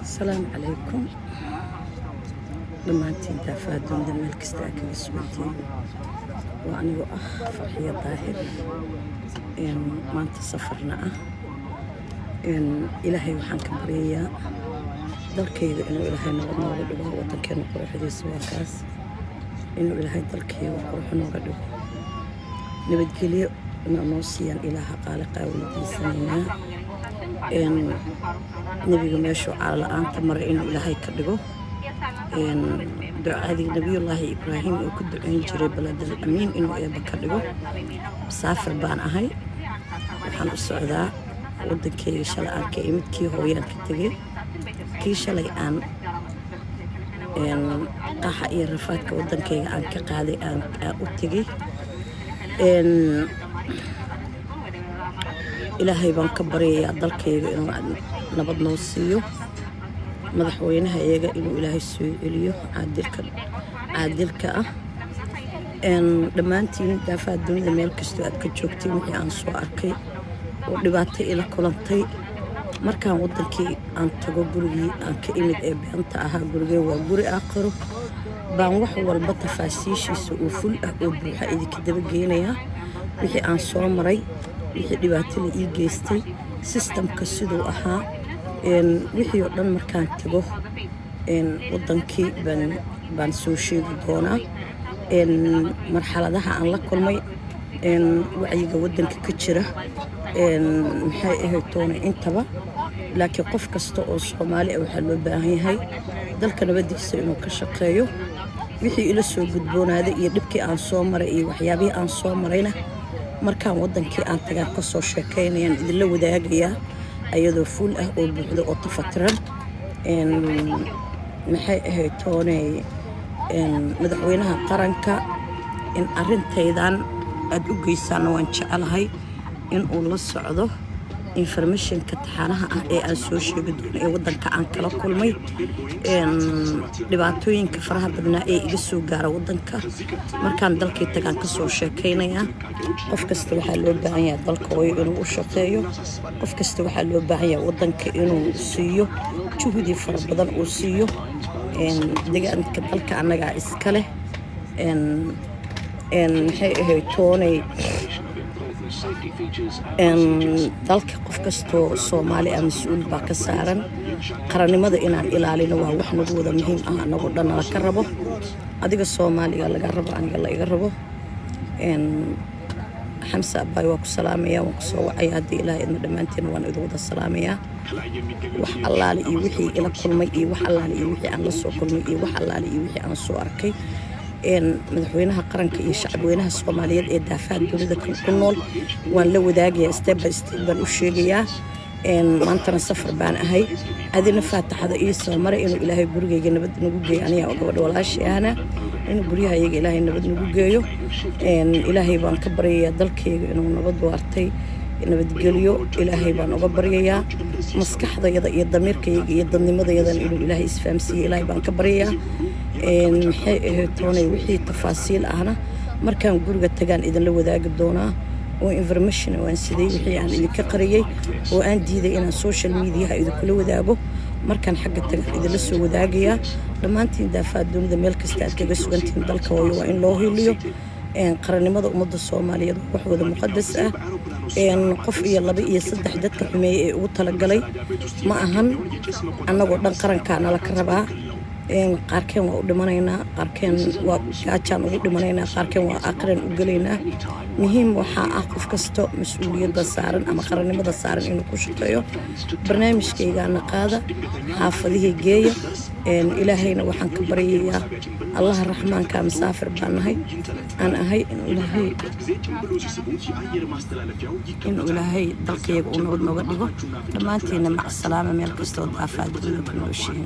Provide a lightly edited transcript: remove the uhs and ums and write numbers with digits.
Asalaamu calaykum dhammaantiin daafaha dunida meel kasta aa kaga sugantiin. Waa anigoo ah Farxiyo Daahir, maanta safarna ah. Ilaahay waxaan ka baryayaa dalkayga inuu Ilaahay nabad nooga dhigo. Wadankeena quruxdiisa waa kaas, inuu Ilaahay dalkayga qurux nooga dhigo, nabadgelyo inaa noo siiyaan Ilaaha qaaliqaa weydiisanaynaa. Nebiga meeshuu caala-la-aanta maray inuu Ilaahay ka dhigo, ducadii Nabiyullaahi Ibraahim uu ku duceyn jiray, baladal amiin, inuu Eebba ka dhigo. Musaafir baan ahay, waxaan u socdaa wadankeyga. Shalay aan ka imid, kii hooyaan ka tegay, kii shalay aan qaxa iyo rafaadka wadankeyga aan ka qaaday aan u tegay. Ilaahay baan ka baryayaa dalkayga inuu nabad noo siiyo, madaxweynaha iyaga inuu Ilaahay soo celiyo caadilka caadilka ah. Dhammaantiin daafaha dunida meel kastoo aad ka joogtay, wixii aan soo arkay oo dhibaato ila kulantay markaan wadankii aan tago, gurigii aan ka imid ee beenta ahaa, gurigee waa guri aakhiro, baan wax walba tafaasiishiisa oo full ah oo buuxa idinka dabageynayaa. Wixii aan soo maray, wixii dhibaato la ii geystay, systemka siduu ahaa, wixii oo dhan markaan tago wadankii baan soo sheegi doonaa. Marxaladaha aan la kulmay, wacyiga wadanka ka jira, maxay ahayd toona intaba. Laakiin qof kasta oo Soomaali ah waxaa loo baahan yahay dalka nabadiisa inuu ka shaqeeyo. Wixii ila soo gudboonaaday iyo dhibkii aan soo maray iyo waxyaabihii aan soo marayna, markaan wadankii aan tagaan kasoo sheekaynayaan, idinla wadaagayaa ayadoo full ah oo buuxda oo tafatiran. Maxay ahayd tooney, madaxweynaha qaranka in arintaydan aada u geysaana waan jecelahay in uu la socdo informationka taxaanaha ah ee aan soo sheegi doono ee wadanka aan kala kulmay, dhibaatooyinka faraha badnaa ee iga soo gaara wadanka. Markaan dalkii tagaan kasoo sheekaynayaa. Qof kasta waxaa loo baahan yahay dalka hooyo inuu u shaqeeyo. Qof kasta waxaa loo baahan yahay wadanka inuu siiyo juhdi fara badan uu siiyo. Deegaanka dalka annagaa iska leh. Maxay ahayd toonay, dalka qof kastoo Soomaali ah mas-uul baa ka saaran. Qarannimada inaan ilaalino waa wax nagu wada muhiim ah, anagoo dhan nala ka rabo. Adiga Soomaaliga laga rabo, aniga la iga rabo. Xamse abaay, waa ku salaamaya, waan kusoo wacaya haddii Ilaah idma. Dhammaanteen waan idin wada salaamayaa. Wax allaale iyo wixii ila kulmay iyo wax allaale iyo wixii aan la soo kulmay iyo wax allaale iyo wixii aan soo arkay, madaxweynaha qaranka iyo shacabweynaha Soomaaliyeed ee daafaha dunida ku nool waan la wadaagayaa, step by step baan u sheegayaa. Maantana safar baan ahay. Adina faataxada ii soo maray inuu Ilaahay gurigayga nabad nagu geeyo, aniga gabadha walaashii ahna inuu guryaha iyaga Ilaahay nabad nagu geeyo. Ilaahay baan ka baryayaa dalkayga inuu nabad waartay, nabadgelyo Ilaahay baan uga baryayaa. Maskaxdayada iyo damiirkayga iyo dadnimadayadana inuu Ilaahay isfahamsiiye Ilaahay baan ka baryayaa. Maxay ahayd toonay, wixii tafaasiil ahna markaan guriga tagaan idinla wadaagi doonaa oo information waan siday. Wixii aan idinka qariyey oo aan diiday inaan social mediaha idinkula wadaago, markaan xagga tagaan idinla soo wadaagayaa. Dhammaantiin daafaha dunida meel kasta aad kaga sugantihiin, dalka hooyo waa in loo hiliyo. Qarannimada ummadda Soomaaliyeed waa wax wada muqadas ah. Qof iyo laba iyo saddex dadka xumeeyey ee ugu talagalay ma ahan, annagoo dhan qarankaa nala ka rabaa. Qaarkeen waa u dhimanaynaa, qaarkeen waa gaajaan ugu dhimanaynaa, qaarkeen waa aakhiraan u gelaynaa. Muhiim waxaa ah qof kasta mas-uuliyadda saaran ama qarannimada saaran inuu ku shaqeeyo. Barnaamijkaygaana qaada, xaafadihii geeya. Ilaahayna waxaan ka baryayaa, Allaha Raxmaanka, masaafir baan nahay aan ahay, inuu Ilaahay dalkayaga uu nabad nooga dhigo. Dhammaantiina mac salaama meel kastoo daafaha dunida ku nooshihiin.